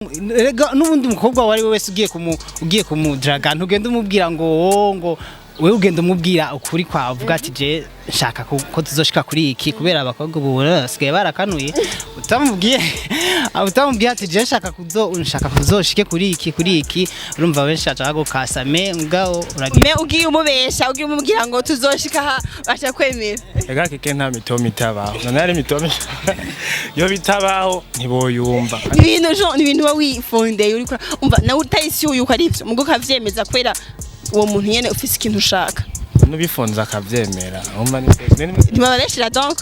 Erega n'ubundi mukobwa wari we wese ugiye kumudraga, ntugenda umubwira ngo wo ngo wewe, ugenda umubwira ukuri kwavuga ati: "Je nshaka ko tuzoshika kuri iki", kubera abakobwa ubu basigaye barakanuye. Utamubwiye ati: "Je nshaka kuzoshike kuri iki, kuri iki", urumva benshi ashaka gukasa me ngaho uragira. Me ugiye umubesha, ugiye umubwira ngo tuzoshika aha, basha kwemera? Ega keke, nta mitoma itabaho. None hari mitoma yo bitabaho ntiboyumva. Ni ibintu jo, ni ibintu uba wifondeye, uriko umva nawe utayisi yuko ari ivyo, mugo ukavyemeza kubera uwo muntu nyene ufise ikintu ushaka. N'ubifunze akavyemera, urumva ni Ntibababeshera donc?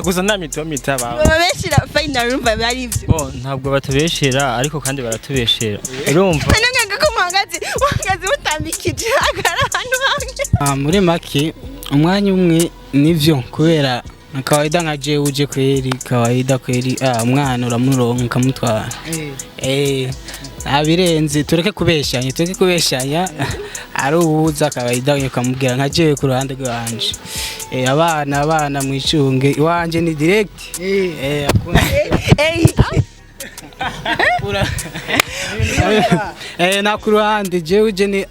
Gusa nta mitoma itabaho. Bababeshera final, urumva biba ari ivyo. Bo ntabwo batubeshera, ariko kandi baratubeshera, urumva. None ko muhagaze mutambikije hagara ahantu hamwe. Ah, muri make umwanya umwe nivyo, kubera nka kawaida nka jewe uje kweri kawaida kweri, umwana uramuronka ukamutwara, ntabirenze. Tureke kubeshanya, tureke kubeshanya. Ari uwuza kawaida ukamubwira, nka jewe ku ruhande rwanje, abana mwicunge, iwanje ni direct, na ku ruhande jewe uje ni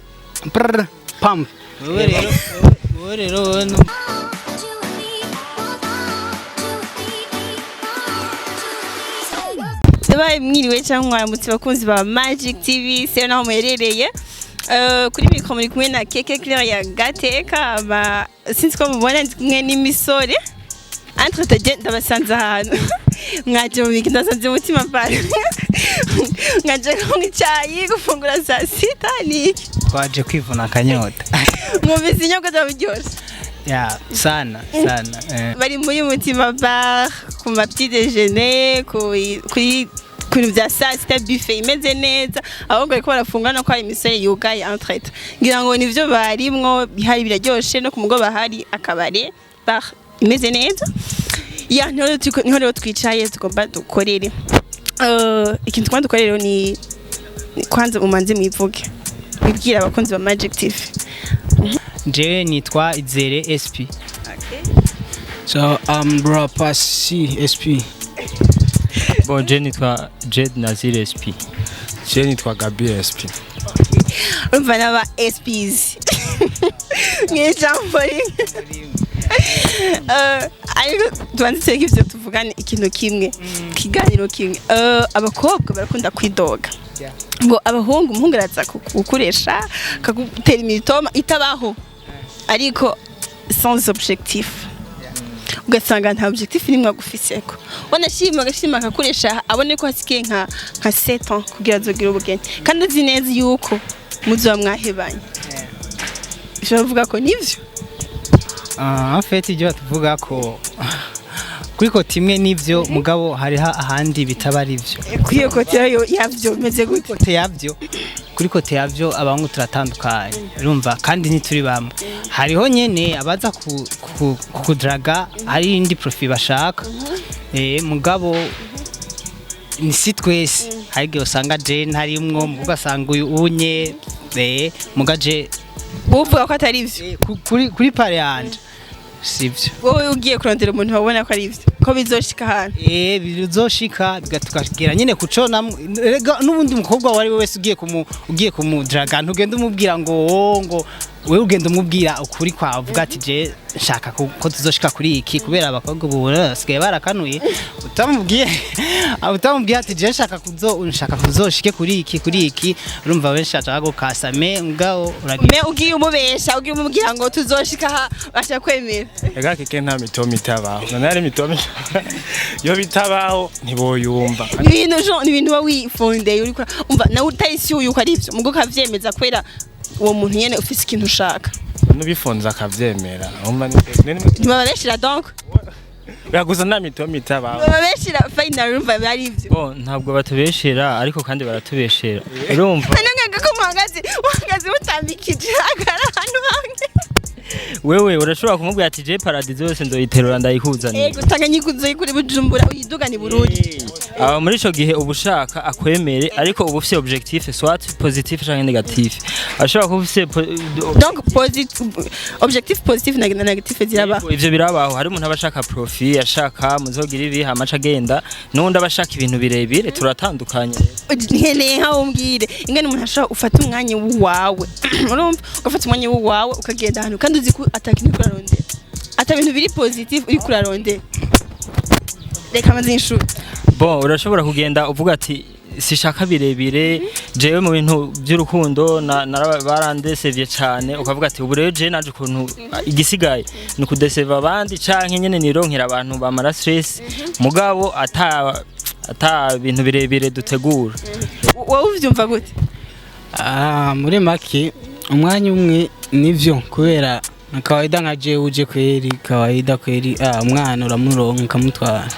prr, pam. Wewe rero wewe Tubaye mwiriwe cyangwa mwaramutse, bakunzi ba Magic TV, se naho muherereye. Kuri mikoro muri kumwe na Keke Claire ya Gateka. Aba sinzi ko mubona ndi kumwe n'imisore entre tujye ndabasanze ahantu mwaje mu biki, ndasanze umutima pari mwaje kunywa icyayi, gufungura saa sita ni iki? Twaje kwivuna akanyota. Mwumvise inyobwa zaba biryoshye? Ya, sana sana. Bari muri Mutima Bar ku ma petit déjeuner, kuri ku bintu bya saa sita, buffet imeze neza, ahubwo bariko barafungura no ko hari imisore yugaye entrete, ngira ngo nivyo barimwo bihari biraryoshe. No ku mugoroba hari akabare, bar imeze neza. Ya, niho rero twicaye tugomba dukorere. Ikintu tugomba dukorere rero ni kwanza mumanze mwivuge, mwibwire abakunzi ba Magic TV. Jewe nitwa Izere SP. So I'm Bra C SP. Bon, je nitwa Jed Nazir SP. Je nitwa Gabi SP. Urumva n'aba SPs mw'ijambo rimwe. Ariko tubanze tureke ivyo, tuvugane ikintu kimwe, ikiganiro kimwe. Abakobwa barakunda kwidoga ngo abahungu, umuhungu araza kugukoresha, akagutera imitoma itabaho, ariko sans objectif, ugasanga nta objectif nimwe agufiseko, wanashima agashima akakoresha, abone ko hasigaye nka 7 ans kugira azogire ubugeni, kandi azi neza yuko muzoba mwahebanye. Ivyo bavuga ko nivyo? Ah, en fait ibyo batuvuga ko kuri côté imwe nivyo, mugabo hariho ahandi bitaba ari byo. Kuri iyo côté yayo yavyo bimeze gute? Côté yabyo, kuri côté yabyo abahungu turatandukanye, urumva, kandi ntituri bamwe. Hariho nyene abaza kukudraga hari indi profil bashaka, mugabo ni si twese. Hari igihe usanga je ntarimwo, muga ugasanga uyu unye, muga je uvuga ko atari ivyo? Kuri part yanje sivyo. Wowe ugiye kurondera umuntu wabona ko ari ivyo, ko bizoshika ahantu? Bizoshika bigatukagera nyene kuco. Erega n'ubundi mukobwa wari we wese ugiye kumudraga, ntugenda umubwira ngo wo ngo wewe, ugenda umubwira ukuri kwavuga ati: "Je nshaka ko tuzoshika kuri iki", kubera abakobwa ubu basigaye barakanuye. Utamubwiye ati: "Je nshaka kuzoshike kuri iki, kuri iki", urumva benshi ashaka gukasa me ngaho uragira. Me ugiye umubesha, ugiye umubwira ngo tuzoshika aha, basha kwemera? Ega keke, nta mitoma itabaho. None hari mitoma yo bitabaho ntiboyumva. Ni ibintu jo, ni ibintu uba wifondeye, uriko umva nawe utayisi yuko ari ivyo, mugo ukavyemeza kubera uwo muntu nyene ufise ikintu ushaka. N'ubifunze akavyemera, urumva ni Ntibababeshera donc? Gusa nta mitoma itabaho. Bababeshera final, urumva biba ari ivyo. Bo ntabwo batubeshera, ariko kandi baratubeshera, urumva. None ko muhagaze mutambikije hagara ahantu hamwe. Wewe urashobora kumubwira ati: "Je paradizo yose nzoyiterura ndayikuzanira." Ego, Tanganyika uzoyikura i Bujumbura uyidugane i Burundi. Aba muri ico gihe uba ushaka akwemere, ariko uba ufise objectif, soit positif canke négatif. Ashobora kuba ufise Donc positif, objectif positif na négatif ziraba. Ivyo birabaho. Hari umuntu aba ashaka profit, ashaka muzogira ibi, hama aca agenda, n'uwundi aba ashaka ibintu birebire. Turatandukanye. Nkeneye nkaho umbwire ingene umuntu ashobora ufata umwanya wawe, urumva, ugafata umwanya wawe ukagenda ahantu kandi uzi ko atakintu uriko urarondera, ata bintu biri positif uriko urarondera. Reka maze inshuro. Bon, urashobora kugenda uvuga ati sishaka birebire, jewe mu bintu by'urukundo barandesevye cane, ukavuga ati ubu rero jewe naje ukuntu igisigaye ni ukudeseva abandi, canke nyene nironkera abantu bamara stress, mugabo ata bintu birebire dutegura. Wowe uvyumva gute? Ah, muri make umwanya umwe nivyo, kubera nka kawaida nka jewe uje kweri kawaida kweri, umwana uramuronka ukamutwara,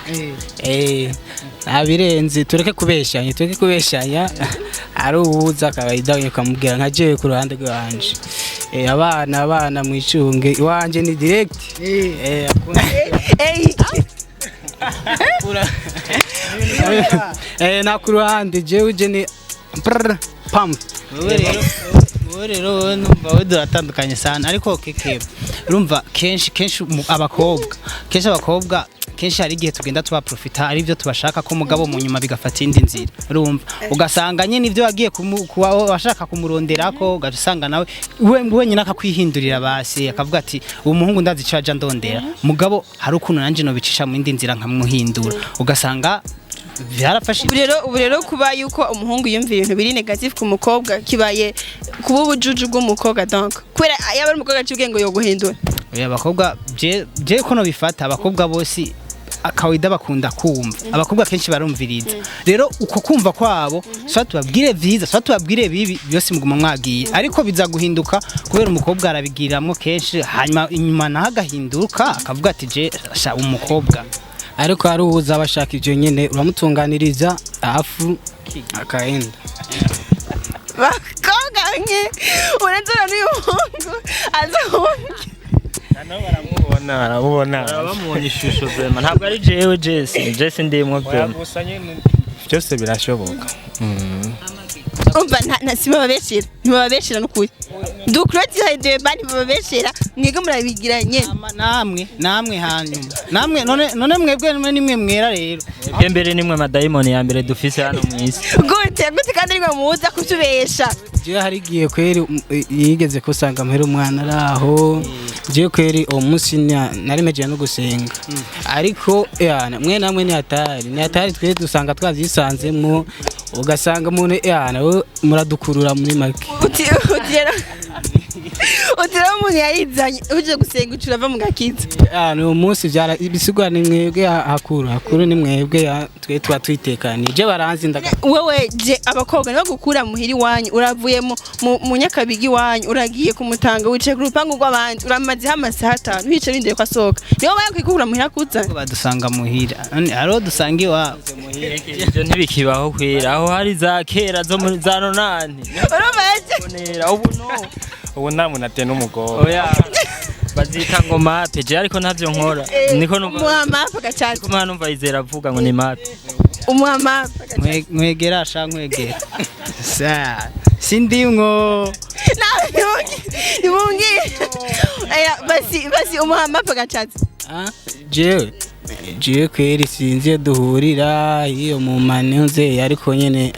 ntabirenze. Tureke kubeshanya, tureke kubeshanya. Ari uwuza kawaida ukamubwira nka jewe ku ruhande rwanje, abana mwicunge, iwanje ni direct, Ey. Na ku ruhande jewe uje ni prr, pam. Wowe rero wowe numva wowe duratandukanye sana, ariko keke urumva kenshi kenshi abakobwa kenshi hari igihe tugenda tubaprofita ari byo tubashaka ko, mugabo mu nyuma bigafata indi nzira. Urumva, ugasanga nyine ibyo wagiye kuba washaka kumuronderako, ugaca usanga nawe we wenyine akakwihindurira, basi akavuga ati uwo muhungu ndazi icyo aja ndondera, mugabo hari ukuntu nanjye nobicisha mu yindi nzira nkamuhindura, ugasanga byarafashe. Ubu rero kuba yuko umuhungu yumvira ibintu biri négatif ku mukobwa, kibaye kuba ubujuju bw'umukobwa. Donc kubera yaba ari umukobwa aciye ubwenge yoguhindura. Oya, abakobwa je ko no bifata, abakobwa bose akawaida bakunda kumva. Abakobwa kenshi barumviriza. Rero uko kumva kwabo, soit tubabwire vyiza, soit tubabwire bibi, byose muguma mwagiye, ariko biza guhinduka kubera umukobwa arabigiramwo kenshi, hanyuma inyuma naho agahinduka akavuga ati je sha umukobwa. Ariko hari uwuza aba ashaka ibyo nyine, uramutunganiriza afu akaenda. Bakobwa nke uranzura n'uyu muhungu aza wumve. Nabo baramubona, baramubona. Bamubonye ishusho vraiment, ntabwo ari jewe Jesse, Jesse ndimwo Oya, vraiment. Gusa nyene byose birashoboka. Umva, nta simababeshera, ntibababeshera n'ukuri. Dukurotire débat, ntibababeshera, mwige murabigira nyene. Ama namwe hanyuma namwe none mwebwe nimwe mwera rero. Mwebwe mbere nimwe madayimoni ya mbere dufise hano mu isi. Gute gute kandi ariko muza kutubesha? Jewe hari igihe kweri yigeze kusanga muhera umwana ari aho. Jewe kweri uwo munsi nari mejeje no gusenga, ariko yana mwe namwe ni hatari, ni hatari. Twe dusanga twavyisanzemwo, ugasanga umuntu yana we muradukurura muri make. Uti rero umuntu yarizanye uje gusenga uca urava mu gakiza. Yana uwo munsi vyara ibisigwa ni mwebwe, hakuru hakuru ni mwebwe twe tuba twitekaniye, je baranzi ndaga. Wewe je abakobwa nibo gukura muhiri wanyu, uravuye mu Nyakabigi iwanyu, uragiye kumutanga, wicaye ku rupangu rw'abandi, uramazeho amasaha 5 wicaye urindiriye ko asohoka, nibo bayakwikura muhira kuza? Badusanga muhira. None hariho dusanga iwabo. Ivyo ntibikibaho kwera, aho hari za kera zo muri za nonani. Urumva yaje. Bonera ubu no. Ubu nta muntu atena umugore. Oya, bazita ngo mape, je ariko ntavyo nkora, niko numva. Umuha mape agacaza. Niko mpana numva yizera avuga ngo ni mape. Umuha mape agacaza. Nkwegera sha, nkwegera sa sindimwo. Nawe ntibungire. Aya basi basi, umuha mape agacaza. Ah, jewe kweri sinzi iyo duhurira iyo mu manze, ariko nyene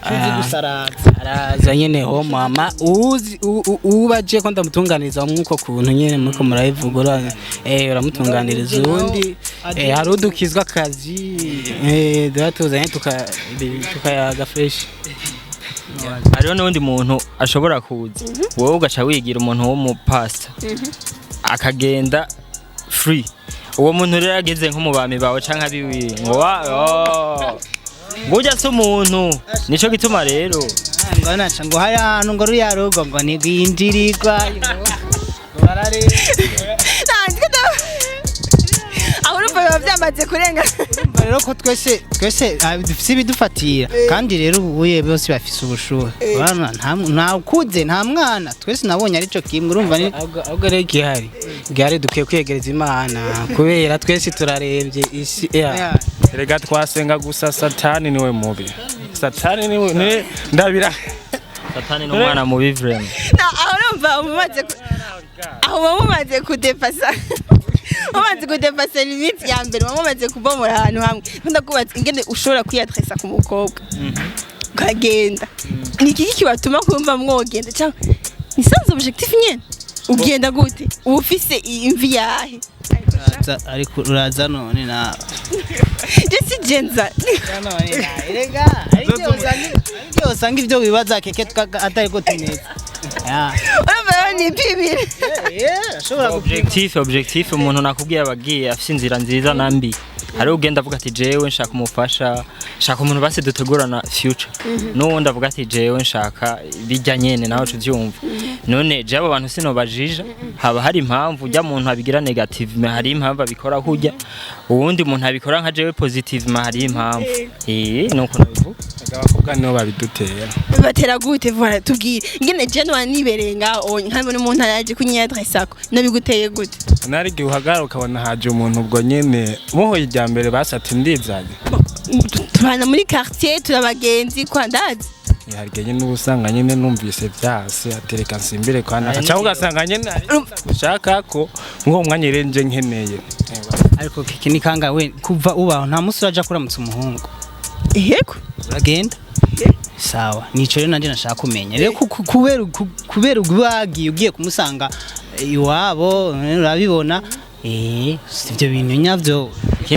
Tuzi gusaraza. Araza nyene ho mama uzi uba je ko ndamutunganiriza mwuko kuntu nyene muriko murabivuga, uramutunganiriza uwundi, hari udukizwa akazi, duha tuzanye tukayaga fresh. Hariho n'uwundi muntu ashobora kuza, wowe ugaca wigira umuntu w'umupasita, akagenda free. Uwo muntu rero ageze nko mu bami bawe canke abiwiwe ngo wa oh. Ngo urya si umuntu, nico gituma rero. Ngo naca ngo haya hantu ngo ruriya rugo ngo ntigwinjirirwa. Aho urumva biba byamaze kurenga. Urumva rero ko twese dufise ibidufatira, kandi rero ubuye bose bafise ubushuhe. Urabona, nta ukuze nta mwana, twese nabonye arico kimwe, urumva ni Ahubwo rero igihari dukwiye kwiyegereza Imana kubera twese turarembye isi. Yeah. Rega twasenga gusa, Satani niwe mubi, Satani niwe ndabira. Satani ni umwana mubi vraiment. Na aho urumva aho muba mumaze kudepasa, mumaze kudepasa limite ya mbere, muba mumaze kubomora ahantu hamwe. Ndakubaza ingene ushobora kwiyadresa ku mukobwa ukagenda, ni iki kibatuma kumva mwogenda, cyangwa ni sans objectif nyene? Ugenda gute? Uba ufise imvi yahe? Ariko uraza none na Je si jenza. None erega ariko usanga ibyo wibaza keke atari ko tumeze. Ya. Urumva rero nipimire. Yeah, ashobora gupima. Objectif umuntu nakubwiye abagiye afise inzira nziza na mbi. Hari ugenda avuga ati: "Jewe nshaka umufasha, nshaka umuntu basi dutegurana future." N'uwundi avuga ati: "Jewe nshaka bijya nyene." Nawe tuvyumva none je abo bantu sinobajija, haba hari impamvu. Ujya muntu abigira negative, hari impamvu abikora kujya, uwundi muntu abikora nka jewe positive, hari impamvu. Nuko nabivuga. Abakobwa nibo babidutera. Batera gute? Voilà, tubwire ingene je noba nibereye ngaho nkabona umuntu araje kunyiyadresako, nabiguteye gute? Nari igihe uhagarara ukabona haje umuntu, ubwo nyene muhuye irya mbere, basi ati: "Ndizanye." Tubana muri quartier, turabagenzi kwa ndazi. Hari igihe nyene uba usanga nyene numvise vyase, atereka nsimbire kwa naka, cyangwa ugasanga nyene ushaka ko mw'uwo mwanya irenje nkeneye. Ariko keke ni kanga we kuva ubaho nta musi uraja kuramutsa umuhungu? Yego. Uragenda, sawa. Nico rero nanje nashaka kumenya rero kubera ubagiye ugiye kumusanga iwabo, urabibona, si ibyo bintu nyavyo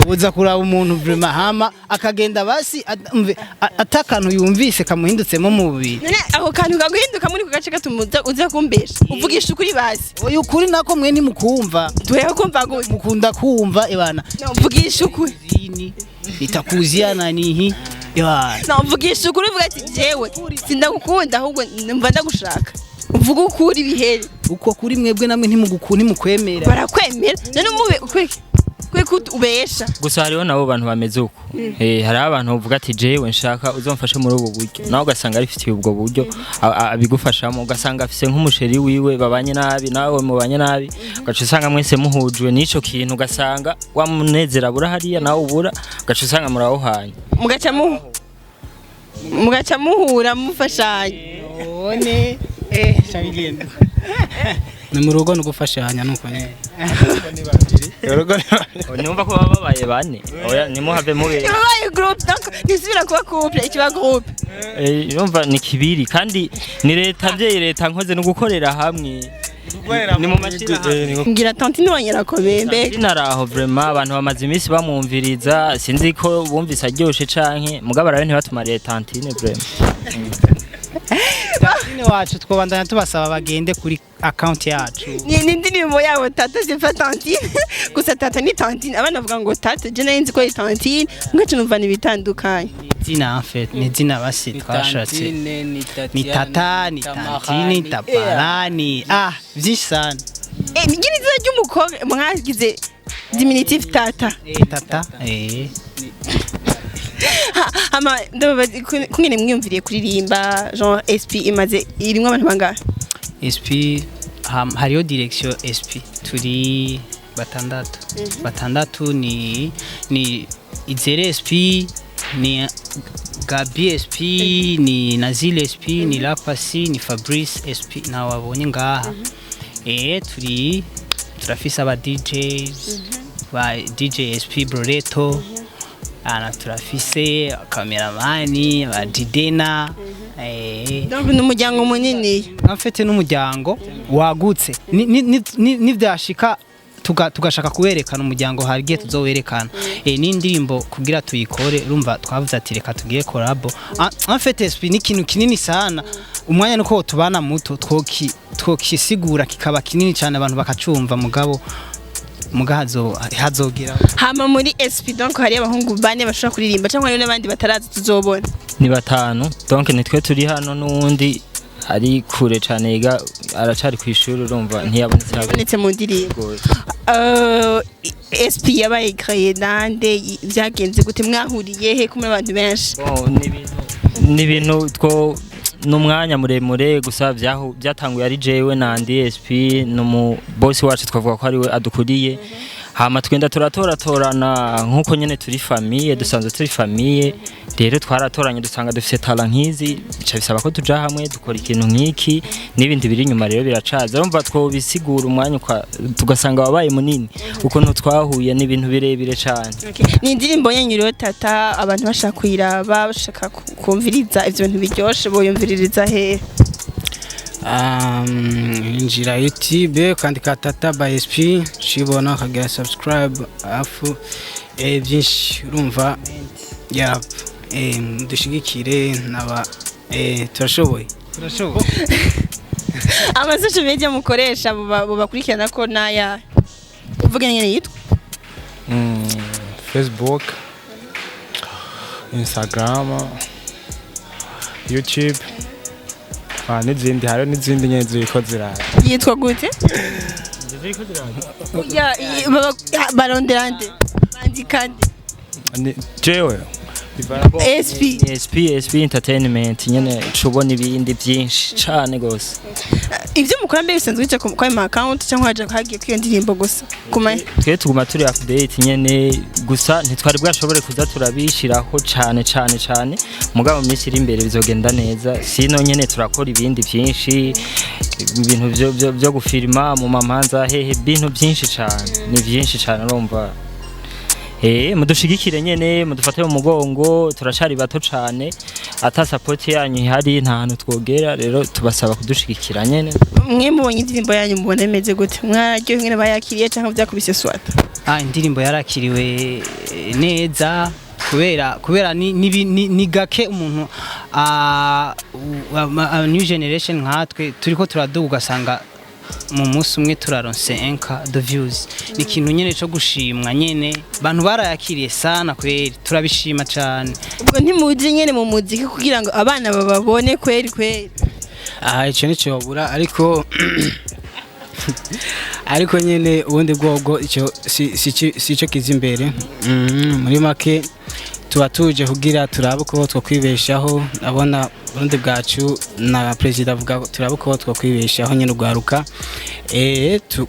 uza kuraba umuntu vraiment, hama akagenda basi umve, atakantu yumvise kamuhindutsemo mu mubiri. None ako kantu kaguhinduka muri ku gace gatuma uza kumbesha? Uvugisha ukuri basi. Oya, ukuri nako mwe ntimukumva. Tuheho kumva gute? Mukunda kumva ibana. No, mvugisha ukuri. Zini nitakuzia nanihi ibana. No, mvugisha ukuri, uvuga ati: "Jewe sindagukunda, ahubwo numva ndagushaka." Uvuga ukuri bihere. Uko kuri mwebwe namwe ntimukwemera. Barakwemera. None umube kwe ubesha. Gusa hariho nabo bantu bameze uko. Hariho abantu bavuga ati: "Jewe nshaka uzomfashe muri ubu buryo." Nawe ugasanga arifitiye ubwo buryo abigufashamo, ugasanga afise nk'umusheri wiwe babanye nabi, nawe mubanye nabi, ugaca usanga mwese muhujwe n'ico kintu, ugasanga wa munezero abura hariya, nawe ubura, ugaca usanga murawuhanye. Mugaca muhura mufashanya. None shabigenda. Ni mu rugo no gufashanya nuko nyene. Urugo ni Numva ko baba babaye bane. Oya, nimuhave mube. Yabaye groupe, donc ntisubira kuba couple, ikiba groupe. Urumva ni kibiri kandi ni leta vyeyi, leta nkoze no gukorera hamwe, ni mu mashirahamwe. Ngira tantine wanyirakomeye mbega. Sinaraho vraiment, abantu bamaze iminsi bamwumviriza, sinzi ko bumvise aryoshe canke mugabo arabe ntibatumariye tantine vraiment. Tantine wacu twobandanya tubasaba bagende kuri account yacu. Ni indirimbo yabo tata, c'est tantine gusa, tata ni tantine. Abana bavuga ngo tata, je nari nzi ko ari tantine, ngaca numva ni bitandukanye. Ni izina en fait, ni izina basi twashatse. Tantine, ni Ni Tatiana, tata, ni Tamara, tantine, ni tabara, ni byinshi sana. Ngira izina ry'umukobwa mwagize diminutif tata. Tata. Hama ndababaza kungene mwiyumviriye kuririmba, genre SP imaze irimwo abantu bangahe? SP hariyo direction SP, turi batandatu. Batandatu ni Izere SP, ni Gabi SP, ni Nazil SP, ni Lapasi, ni Fabrice SP nawe wabonye ngaha. Turi turafise aba DJs ba DJ SP Broreto, ana turafise kameramani ba Didena. Donc ni umuryango munini. En fait n'umuryango wagutse. Nivyashika tugashaka kuwerekana umuryango, hari igihe tuzowerekana. N'indirimbo kugira tuyikore, urumva twavuze ati: "Reka tugiye collabo." En fait SP ni ikintu kinini sana, umwanya nuko tubana muto twokisigura kikaba kinini cyane, abantu bakacumva, mugabo muga hazogera. Hama muri SP donc hari abahungu bane bashobora kuririmba, cyangwa hariyo n'abandi bataraza tuzobona? Ni batanu, donc nitwe turi hano n'uwundi ari kure cane yiga, aracari kw'ishuri, urumva ntiyabonetse. Yabonetse mu ndirimbo. SP yabaye créé nande? Byagenze gute? Mwahuriye he kumwe abantu benshi? Bon, ni ibintu two n'umwanya muremure gusa byatanguye ari jewe na Andy SP n'umu boss wacu, twavuga ko ari we adukuriye. Hama twenda turatoratorana nkuko nyene turi famille, dusanzwe turi famille. Rero twaratoranye dusanga dufise talent nk'izi, bica bisaba ko tuja hamwe dukora ikintu nk'iki, n'ibindi biri inyuma rero biracaza. Urumva twobisigura umwanya tugasanga wabaye munini, ukuntu twahuye n'ibintu birebire cane. Okay. Ni indirimbo yanyu rero Tata, abantu bashaka kuyiraba, bashaka kumviriza ivyo bintu biryoshe, boyumviririza hehe? Injira YouTube ukandika Tata by SP, ucibona ukagira subscribe, afu byinshi urumva yap, dushigikire naba turashoboye. Turashoboye. Ama social media mukoresha bubakurikirana ko naya uvuge nyene yitwa? Facebook, Instagram, YouTube, n'izindi, hariho n'izindi nyene ziriko ziraza. Yitwa gute? Ya, barondera nde, bandika nde? Jewe SP. SP, SP Entertainment nyene, cubona ibindi byinshi cane gose. Ivyo mukora mbere bisanzwe bica ku ma account cyangwa haje hagiye kwiyo ndirimbo gusa kuma? Twe tuguma turi update nyene, gusa ntitwari bwashobore kuza turabishiraho cane cane cane, mugabo mu minsi iri imbere bizogenda neza. Sino nyene turakora ibindi byinshi, ibintu byo gufilma mu mamanza hehe, ibintu byinshi cane, ni byinshi cane. Urumva, mudushigikire nyene, mudufate mu mugongo, turacari bato cane, ata support yanyu ihari nta hantu twogera. Rero tubasaba kudushigikira nyene. Mwe mubonye indirimbo yanyu mubona imeze gute? Mwararyohewe nyene bayakiriye cyangwa byakubise swata? Ah, indirimbo yarakiriwe neza kubera ni gake umuntu new generation nkatwe turiko turaduga ugasanga mu munsi umwe turaronse enka the views. Ni ikintu nyene co gushimwa nyene, bantu barayakiriye sana kweri, turabishima cane. Ubwo ntimuzi nyene mu muziki kugira ngo abana bababone kweri kweri? Aha icyo nicyo babura, ariko nyene ubundi bwobwo icyo si cyo kiza imbere. Muri make tuba tuje kugira turabe uko twokwibeshaho. Abona Burundi bwacu na perezida avuga turabe uko twokwibeshaho nyene ugwaruka,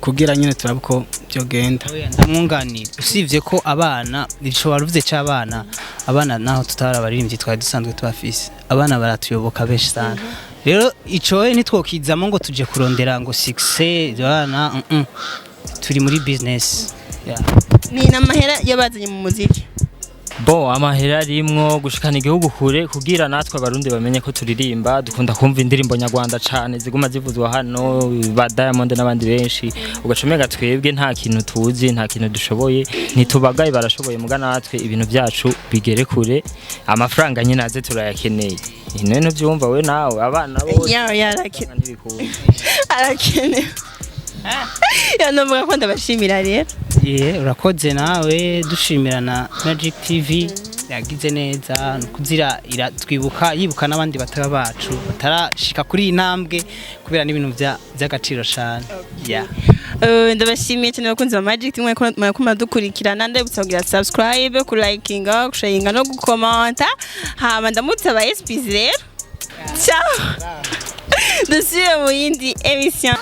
kugira nyene turabe uko byogenda. Oya, ndamwunganira. Usibye ko abana, ico waruvuze c'abana, abana naho tutari abaririmbyi twari dusanzwe tubafise, abana baratuyoboka benshi sana. Rero ico ntitwokizamo ngo tuje kurondera ngo success abana, Turi muri business, yeah. Ni n'amahera yabazanye mu muziki? Bo amahera arimwo gushikana igihugu kure, kugira natwe abarundi bamenye ko turirimba. Dukunda kumva indirimbo nyarwanda cane ziguma zivuzwa hano, ba Diamond n'abandi benshi, ugaca umenga twebwe nta kintu tuzi, nta kintu dushoboye. Ntitubagaye, barashoboye, muga natwe ibintu byacu bigere kure, amafaranga nyine aze, turayakeneye. None ntuvyumva we nawe abana bose Ya, ntibikunda. Arakenewe. Ya, navuga ko ndabashimira rero. Ye, urakoze nawe. Dushimira na Magic TV yagize neza kuzira iratwibuka, yibuka n'abandi bataba bacu batarashika kuri iyi ntambwe, kubera n'ibintu by'agaciro cyane, yeah. Ndabashimiye cyane abakunzi ba Magic TV mwe dukurikirana. Ndabutsa kugira subscribe, kulikinga, kusharinga no gukomanta. Hama ndamutse aba SPs rero. Ciao, dusubire mu yindi émission.